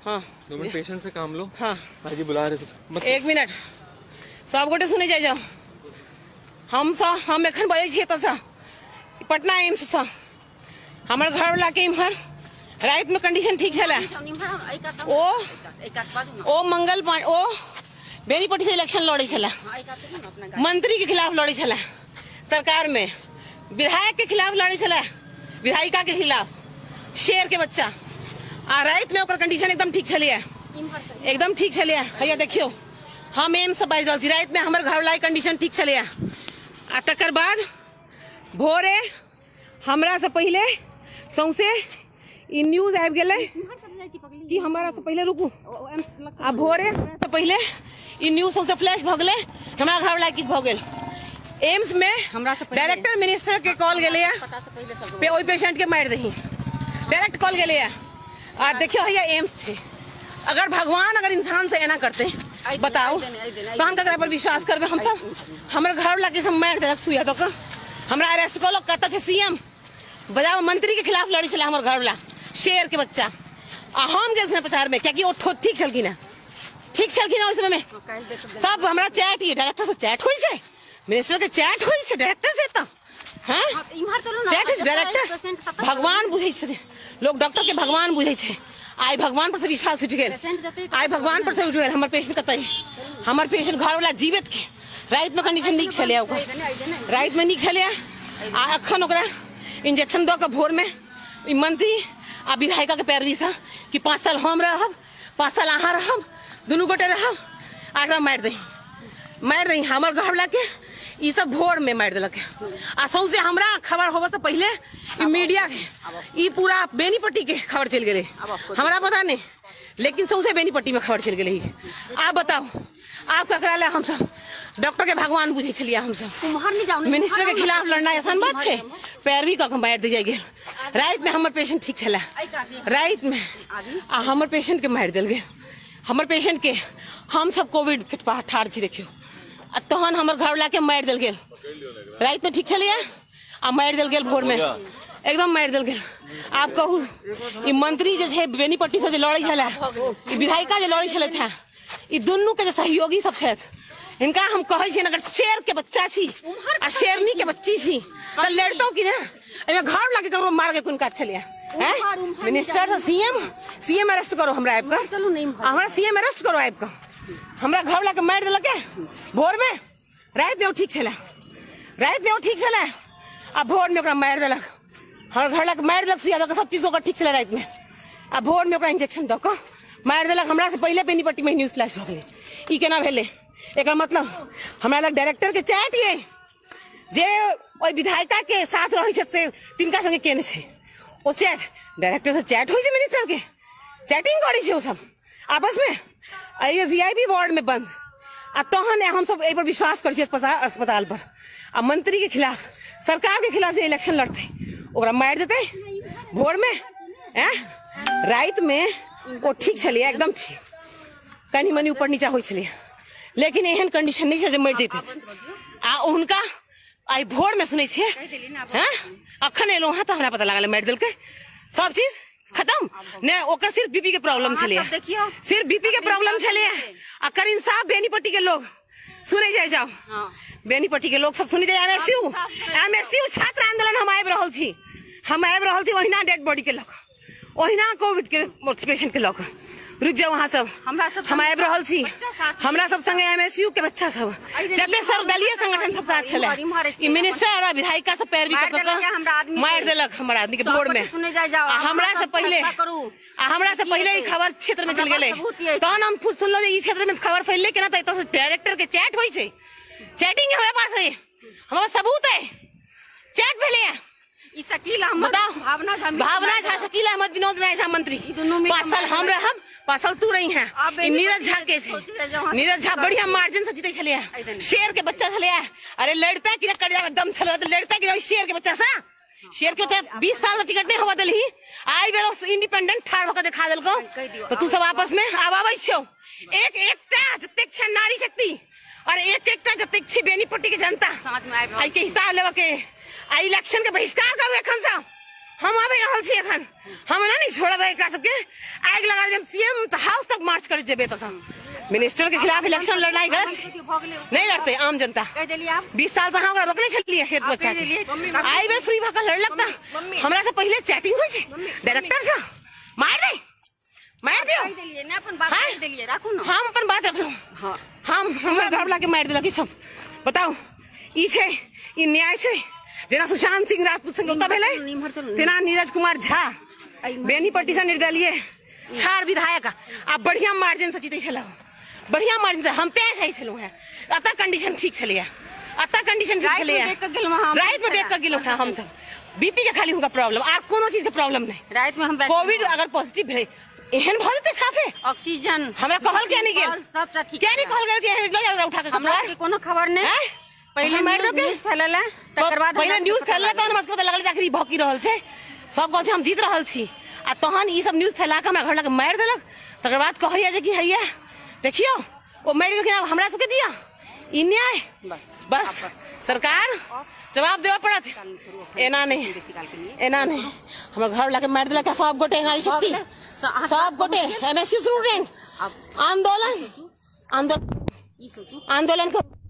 हाँ। 2 minute patience से काम लो। हाँ। भाईजी बुला रहे सब। मत एक मिनट, सब गोटे सुनै जाइ जाओ। हम सब हम एखन बजै छी एतऽसँ पटना एम्ससँ। हमर घरवला के इम्हर रातिमे कंडीशन ठीक छलै। ओ ओ मंगल पा ओ बेनीपट्टी से इलेक्शन लड़ै छलै, मंत्री के खिलाफ लड़ै छलै, सरकार में विधायक के खिलाफ लड़ै छलै, विधायिका के खिलाफ, शेर के बच्चा। आ राति में ओकर कंडीशन एकदम ठीक छलैया, एकदम ठीक छलैया। हैया देखियौ, हम एम्स से बाजि रहल छी। राति में हमर घरवला के कंडीशन ठीक छलैया आ तकर बाद भोरे हमरा से पहिले सौंसे ई न्यूज आबि गेलै कि हमरा से पहिले रुकू आ भोरे हमरा से पहिले ई न्यूज सौंसे फ्लैश भऽ गेलै, हमरा घरवला किछु भऽ गेल। एम्स में हमरा से पहिले। डायरेक्टर मिनिस्टर के कॉल गेलैया पे ओहि पेशेंट के मारि दही, डायरेक्ट कॉल गेलैया। आ देखियौ हैया एम्स छै। अगर भगवान अगर इंसान से एना करते बताउ तहन ककरा पर विश्वास करबै हमसब? हमर घरवला के सब मारि देलक सुइया दऽ कऽ, हमरा अरेस्ट कऽ लक। कतऽ छै सीएम? बजाओ मंत्री के खिलाफ लड़ै छलै हमर घरवला, शेर के बच्चा। आ हम गेल छलै प्रचार में, कियाकि ओ ठीक छलखिन हेँ, ठीक छलखिन हेँ ओहि समय में। सब हमरा चैट ये डायरेक्टर से चैट होइ छै, मिनिस्टर के चैट होइ छै डायरेक्टर से तऽ हैं चैट डायरेक्टर भगवान बुझै छथिन। लोग डॉक्टर के भगवान बुझै छै। आइ भगवान पर से विश्वास उठि गेल, आइ भगवान पर से उठि गेल। हमर पेशेंट कतऽ? हमर पेशेंट घरवला जीवित के रातिमे कंडीशन नीक छलैया, ओकर रातिमे नीक छलैया आ अखन ओकरा इंजेक्शन दऽ कऽ भोरमे ई मंत्री आ विधायिका के पैरवीसँ कि 5 साल हम रहब, 5 साल अहाँ रहब, दुनू गोटे रहब, आ एकरा मारि दही, मारि दही हमर घरवला के। ई सब भोर में मारि देलक आ सौंसे हमरा खबर होबऽ से पहिले ई मीडिया के ई पूरा बेनीपट्टी के खबर चलि गेलै। हमरा पता नहीं, लेकिन सौंसे बेनीपट्टी में खबर चलि गेलै। आब बताउ, आब ककरा ले हमसब डॉक्टर के भगवान बुझै छलियै हमसब? मिनिस्टर के खिलाफ लड़ना आसान बात छै? पैरवी कऽ के मारि दे जाइ गेल। राति में हमर पेशेंट ठीक छलै राति में, आ हमर पेशेंट के मारि देल गेल। हमर पेशेंट के हम सब कोविड के ठाढ़ छी देखियौ, आ तहन हमर घरवला के मारि देल गेल। राति में ठीक छलैया आ मारि देल गेल भोर में, एकदम मारि देल गेल। आब कहू, ई मंत्री जे छै बेनीपट्टी से जे लड़ै छलै, ई विधायिका जे लड़ै छलथि हेँ, ई दुनू के जे सहयोगी सब छथि, हिनका हम कहै छियनि अगर शेर के बच्चा छी आ शेरनी के बच्ची छी तऽ लड़तौ कि ने? एहिमे घर लगे ककरो मार के कोन काज छलैया? मिनिस्टर से सीएम, सीएम अरेस्ट करो हमरा आबि कऽ, हमरा सीएम अरेस्ट करो आबि कऽ। हमरा घर लगे मारि देलकै भोर में, राति में ओ ठीक छलै, राति में ओ ठीक छलै आ भोर में ओकरा मारि देलक। हमर घर लग मारि देलक सुइया दऽ कऽ, सब चीज ओकर ठीक छलै राति में आ भोर में ओकरा इंजेक्शन दऽ कऽ मारि देलक। हमरा से पहिले बेनीपट्टी में न्यूज फ्लैश भऽ गेलै। ई केना भेलै? एकर मतलब हमरा लग डायरेक्टर के चैट ये जे ओहि विधायिका के साथ रहै छथि से तिनका संगे केने छै ओ चैट। डायरेक्टर से चैट होइ छै, मिनिस्टर के चैटिंग करै छै ओ सब आपस में, एहि वीआईपी वार्ड में बंद। आ तहन हमसब एहि पर विश्वास करै छी अस्पताल पर? आ मंत्री के खिलाफ, सरकार के खिलाफ जे इलेक्शन लड़तै ओकरा मारि देतै भोर में। राति में ओ ठीक छलैया, एकदम ठीक, कनि मनि ऊपर नीचा होइ छलैया, लेकिन एहन कंडीशन नहि छै जे मरि जैतै। आ हुनका आइ भोर में सुनै छियै हैं, अखन एलहुँ हँ तऽ हमरा पता लागल मारि देलकै, सब चीज खत्म। ने ओकर सिर्फ बीपी के प्रॉब्लम छलैया, सिर्फ बीपी के प्रॉब्लम छलैया। अकर इंसाफ बेनीपट्टी के लोग सुनै जाइ जाओ, बेनीपट्टी के लोग सब सुनै जाय। एमएसयू, एमएसयू छात्र आंदोलन हम आबि रहल छी, हम आबि रहल छी ओहिना डेड बॉडी के लऽ कऽ, ओहिना कोविड के पेशेंट के लऽ कऽ। रुकि जाउ अहाँ सब, हम आबि रहल छी। हमरा सब संगे एमएसयू के बच्चा सब, जते सर्वदलीय संगठन सब साथ छलै। ई मिनिस्टर आ विधायिका सब पैरवी कऽ कऽ मारि देलक हमर आदमी के भोर में। आ हमरा से पहिले, आ हमरा से पहिले ई खबर क्षेत्र में चलि गेलै, तहन हम खुद सुनलहुँ जे ई क्षेत्र में खबर फैललै केना? तऽ एतऽ से डायरेक्टर के चैट होइ छै, चैटिंग हमरा पास है, हमरा सबूत है, चैट भेलैया। ई शकील अहमद, बताओ। भावना झा, भावना झा, शकील अहमद, विनोद राय झा मंत्री, दुनू मिल 5 साल हम रहब, 5 साल तू रही हैं। आब ई नीरज झा के छै, सोच रहे जो नीरज झा बढ़िया मार्जिन से जीते छलैया, शेर के बच्चा छलैया। अरे लड़ता कि कर दम छल तऽ लड़ता कि शेर के बच्चा से? शेर के बच्चा 20 साल टिकट नहीं होवा देलही, आई बेर इंडिपेंडेंट ठाढ़ भऽ के देखा देलकौ। तऽ तू सब आपस में आब आबै छियौ। एक एकटा जतेक छै नारी शक्ति और एक एकटा जतेक छै बेनीपट्टी के जनता, साँझ में आबि रहल एहि के हिसाब लेबऽ के आ इलेक्शन के बहिष्कार करू एखन से। हम आबि रहल छी एखन। हम एना नहि छोड़बै एकरा सबके, आगि लगा देब। सीएम हाउस तक मार्च करैत जेबै एतऽसँ। मिनिस्टर के खिलाफ इलेक्शन लड़नाइ गलत छै, नहि लड़तै आम जनता। 20 साल से अहाँ ओकरा रोकने छलियै खेत बच्चा के, आइ बेर फ्री भऽ कऽ लड़लक तऽ हमरा से पहिले चैटिंग होइ छै डायरेक्टर से। मारि दे, मारि दियौ। कहि देलियै ने अपन बात। हाँ? कहि देलियै, राखू ने। हम अपन बात रखलहुँ। हाँ। हम हमर घरवला के मारि देलक ई सब। बताउ, ई छै, ई न्याय छै? जेना सुशांत सिंह राजपूत संगे ओतऽ भेलै, इम्हर चलू। तेना नीरज कुमार झा बेनीपट्टी से निर्दलीय छाड़ विधायक आ बढ़िया मार्जिन से जीते छलहुँ, बढ़िया मार्जिन से। हम तैं चाहै छलहुँ हेँ। एतऽ कंडीशन ठीक छलैया, एतऽ कंडीशन ठीक रातिमे छलैया। देख कऽ गेलहुँ हम। रातिमे देख कऽ गेलहुँ हेँ हमसब। बीपी के खाली हुनका प्रॉब्लम, आर कोनो चीज के प्रॉब्लम नहि। रातिमे हम बैठ कोविड अगर पॉजिटिव भेलै, एहन भऽ जेतै साफे? ऑक्सीजन हमरा कहल किया नहि गेल? सबटा ठीक। किया नहि कहल गेल कि एहन लऽ जाउ उठा कऽ? हमरा सबके कोनो खबर नहि। आँय? पहिले मारि न्यूज देलकै? न्यूज फैलल है, तकर बाद पहिले हमरा न्यूज सबके पता फैलल तहन लागल। हमरा सबके पता लागल जे आखिर ई भऽ की रहल छै। सब कहै छै हम जीत रहल छी, आ तहन ई सब न्यूज फैला कऽ हमरा घर लग मारि देलक। तकर बाद कहैया जे कि हैया देखियौ, ओ मरि गेलखिन, आब हमरा सबके दिअ। ई न्याय? बस सरकार जवाब देबऽ पड़त। एना नहि, एना नहि। हमर घर लगे मारि देलक। सब गोटे नारी शक्ति, सब गोटे एमएससी स्टूडेंट आंदोलन, आंदोलन, आंदोलन करू।